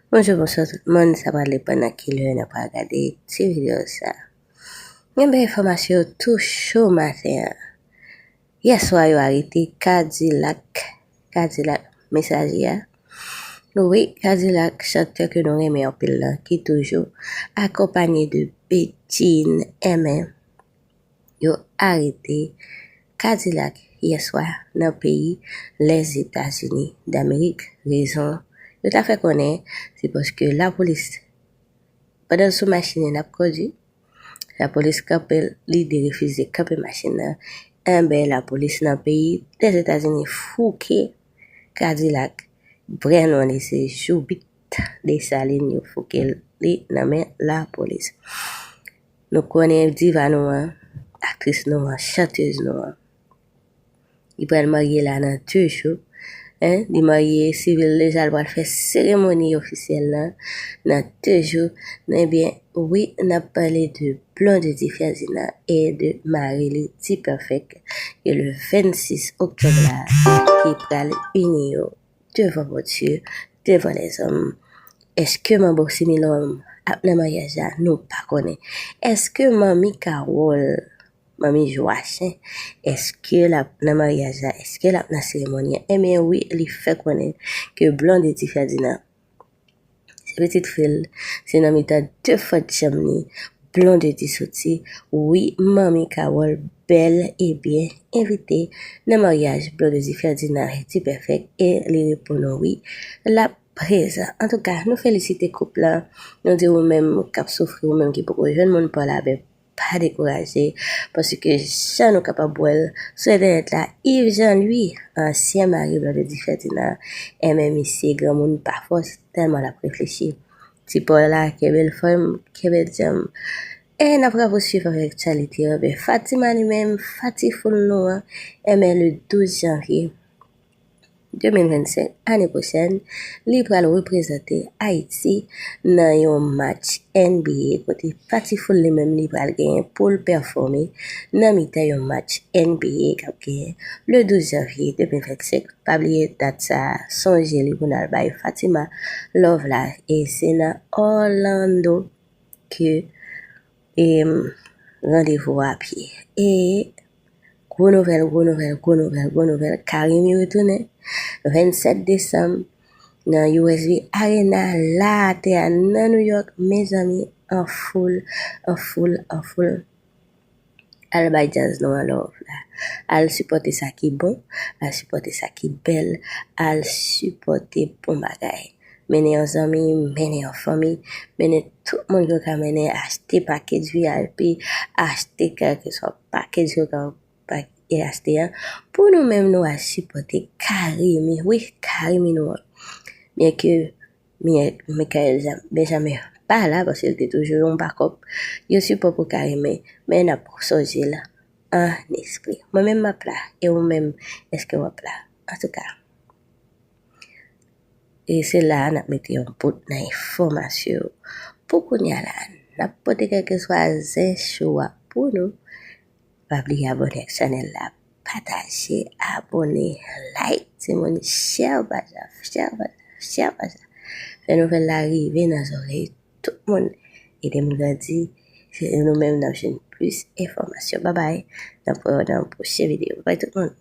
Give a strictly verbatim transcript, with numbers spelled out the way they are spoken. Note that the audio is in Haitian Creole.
Bonjou, bonswa tout moun. Sa pral depann nan ki lè n ap gade ti videyo sa. Gen bèl enfòmasyon tou cho maten an. Yèswa yo arete Kadilak, Kadilak Mesaje a. Wi, Kadilak, chantè ke nou renmen anpil lan, ki toujou akonpanye de Bedjine, enben yo arete Kadilak yèswa nan peyi Lèzetazini Damerik. Rezon yo ta fè konnen se paske lapolis, pandan l sou machin li n ap kondwi, lapolis kanpe l, li derefize kanpe machin nan. Enben, lapolis nan peyi Lèzetazini fouke Kadilak, vrè non li se Joubit Desalin, yo fouke li nan men lapolis. Nou konnen diva nou an, aktris nou an, chantèz nou an. Li pral marye la nan de jou. Hein? Li marye sivil deja, l pral fè seremoni ofisyèl la nan de jou. Ebyen, wi, n ap pale de Blondedy Ferdinand e de mari li T-Perfect, ke le vennsis oktòb la, ki pral ini yo devan Bondye, devan lèzòm. Èske Manbo Similòm ap nan maryaj la? Nou pa konnen. Èske Manmi Carole, Manmi Joachin, èske l ap nan maryaj la? Èske l ap nan seremoni an? Ebyen wi, li fè konnen ke Blondedy Ferdinand, se pitit fi l, se nan mitan de fòt janm li Blondedy soti. Wi, Manmi Carole bèl e byen envite nan maryaj Blondedy Ferdinand e T-Perfect, e li reponn wi, l ap prezan. Antouka, nou felisite koup lan. Nou di ou menm k ap soufri, ou menm ki poko jwenn moun pa w la, ben, pa dekouraje, paske jan nou kapab wè l sou entènèt la, Yves Jean Louis, ansyen mari Blondedy Ferdinand, enben misye granmoun pa fòs, tèlman l ap reflechi. Ti pa w la, kenbe l fèm, kenbe l djanm. E n ap rapousuiv avèk aktyalite an. Ben, Fatima li menm, Fati Full nou an, enben le douz janvye de mil vennsenk, ane pwochèn, li pral reprezante Ayiti nan yon match N B A, kote Fati Full li menm li pral genyen pou l pèfòme nan mitan yon match N B A k ap genyen le douz janvye de mil vennsenk. Pa bliye dat sa a, sonje li pou n al bay Fatima love la, e se nan Orlando ke, em, randevou a ap ye. E gwo nouvèl, gwo nouvèl, gwo nouvèl, gwo nouvèl. Carimi retounen vennsenk desanm nan U S B Arena, la atè a nan New York, mezanmi, an foul, an foul, an foul. Al bay djaz nou an love la. Al sipòte sa ki bon, al sipòte sa ki bèl, al sipòte bon bagay. Mennen yon zanmi, mennen yon fanmi, mennen tout moun ke w ka mennen, achte pakèt V I P, achte kèlkeswa pakèt ke w ka pa-, e achte a. Pou nou menm, nou al sipòte Carimi, wi, Carimi nou an. Byenke Mikael Benjamin pa la, paske l te toujou yon bakòp. Yo sipò pou Carimi, men n ap sonje l an espri. Mwen menm m ap la, e ou menm, èske w ap la? Antouka, e se la a n ap mete yon bout nan enfòmasyon yo. Pou kounye a la, n ap pote kèlkeswa zen cho a pou nou. Pa bliye abòne ak chanèl la, pataje, abòne, like, timoun, share paj la, share paj la, share paj la. Fè nouvèl la rive nan zòrèy tout moun. Ede m grandi. Se nou menm n ap jwenn plis enfòmasyon. Babay. N ap wè w nan yon pwochen videyo. Babay tout moun.